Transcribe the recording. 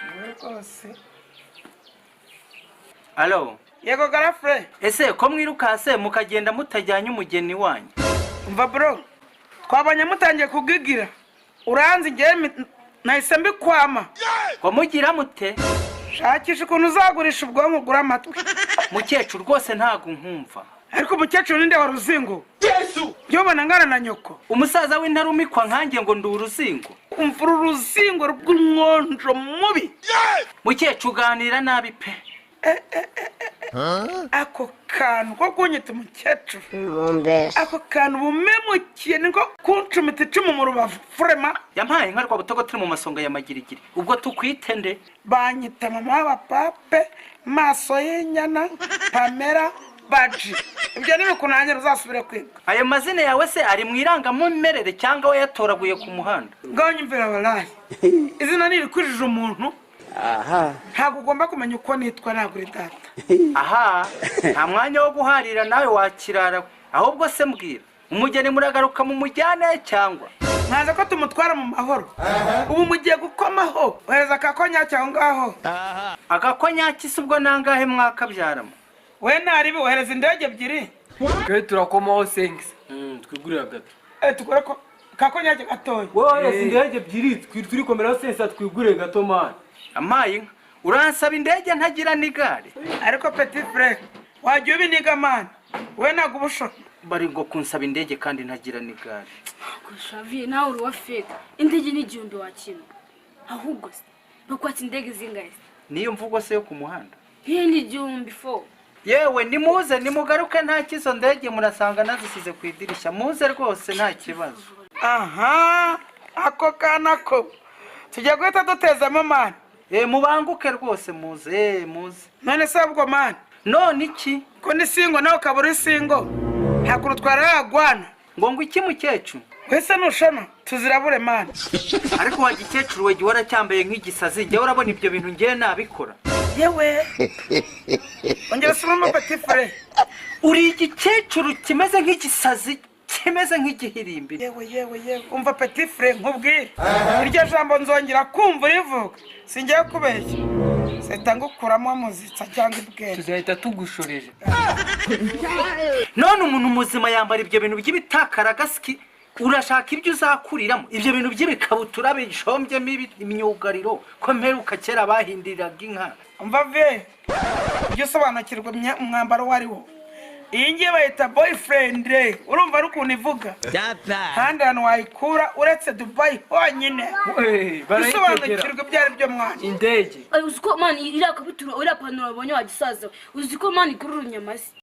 Wowe rwose. Alo? Yego, grand frère. Ese ko mwirukase mukagenda mutajyanye umugeni wanyu? Umva bro, twabonye mutangiye kugigira, uranzi ngewe nahise mbikwama. Ngo mugira mute? Shakisha ukuntu uzagurisha ubwonko ugura amatwi. Mukecuru, rwose ntabwo nkumva. Ariko umukecuru ninde wa ruzingo? Jya ngana na nyoko. Umusaza w'intarumikwa nkanjye ngo ndi uruzingo? Umva, uru ruzingo rw'umwonjo mubi. Mukecuru, uganira nabi pe. Ako kantu ko kunyita umukecuru, Mumbese. ako kantu bumemukiye, niko kuncumita icumu mu rubavu, vraiment. Yampaye inka Rwabutogo, turi mu masonga ya Magirigiri. Ubwo tukwite nde? Banyita mama w'abapape, maso y'inyana, Pamela Baji. Ibyo nibikunangira uzasubire kwiga. Ayo mazina yawe se ari mu irangamimerere cyangwa we yatoraguye ku muhanda? Ngaho nyumvira, barayi izina ntirikwijije umuntu. Ntabwo ugomba kumenya uko nitwa, ntabwo uri data. Aha nta mwanya wo guharira nawe wakirara. Ahubwo se mbwira, umugeni muragaruka mu mujyane cyangwa? Nkaza ko tumutwara mu mahoro. Ubu mugiye gukomaho, ohereza akakonyaki aho ngaho. Agakonyaki se ubwo nangahe mwakabyaramo? We ntaribi, ohereza indege ebyiri. Twe turakomaho sengisi. Twigurira gato. Eh, tukore ko kakonyaki gatoya. Wowe indege ebyiri turikomeraho sensa, twigurire gato man. Amaye inka, uransaba indege ntagira n'igare. Ariko petit frère, wajya ubiniga man, we ntabwo uba ushobora. Bari ngo kunsaba indege kandi ntagira n'igare. Shaviye, nawe uri uwa fake. Indege ni 1000 wakina. Ahubwo se bakwatsa indege zingahe se? Niyo mvugo se yo ku muhanda? Nk'iyo ni 1000 fo. Yewe, nimuze, nimugaruke, nta kizo ndege murasanga nazisize ku idirishya. Muze rwose, nta kibazo. Aha, ako kana ko tujya guhita dutezamo man. Mubanguke rwose, muze, muze. None se ubwo man? None iki? Ko ni single, nawe ukaba uri single, nta kuntu twarayagwana? Ngo iki, mukecuru? Wese nushona tuzirabure man. Ariko wa gikecuru we, gihora cyambaye nk'igisazi, njyewe urabona ibyo bintu ngewe nabikora? Yewe, ongera usubiremo, petit frère. Uri igikecuru kimeze nk'igisazi, kimeze nk'igihirimbiri. Yewe, yewe, yewe, umva petit frère, nkubwire, iryo jambo nzongera kumva urivuga, singiye kubeshya seta ngukuramo muzitsa cyangwa ibwenge. Tuzahita tugushoreje. None umuntu muzima yambara ibyo bintu by'ibitakaragaski? Urashaka ibyo uzakuriramo, ibyo bintu by'ibikabutura bishombyemo imyugariro, ko mperuka kera bahindiraga inka? Umva ve, ujye usobanukirwa umwambaro uwo ari wo. Iyi ngiyi bayita boyfriend. Urumva ari ukuntu ivuga, kandi hantu wayikura uretse Dubayi honyine. Barayitegera. Usobanukirwa ibyo ari byo mwana. Indege. Ay, uzi ko man iriya kabutura, iriya pantaro wabonye wagisaza we, uzi ko man ikurura inyama se?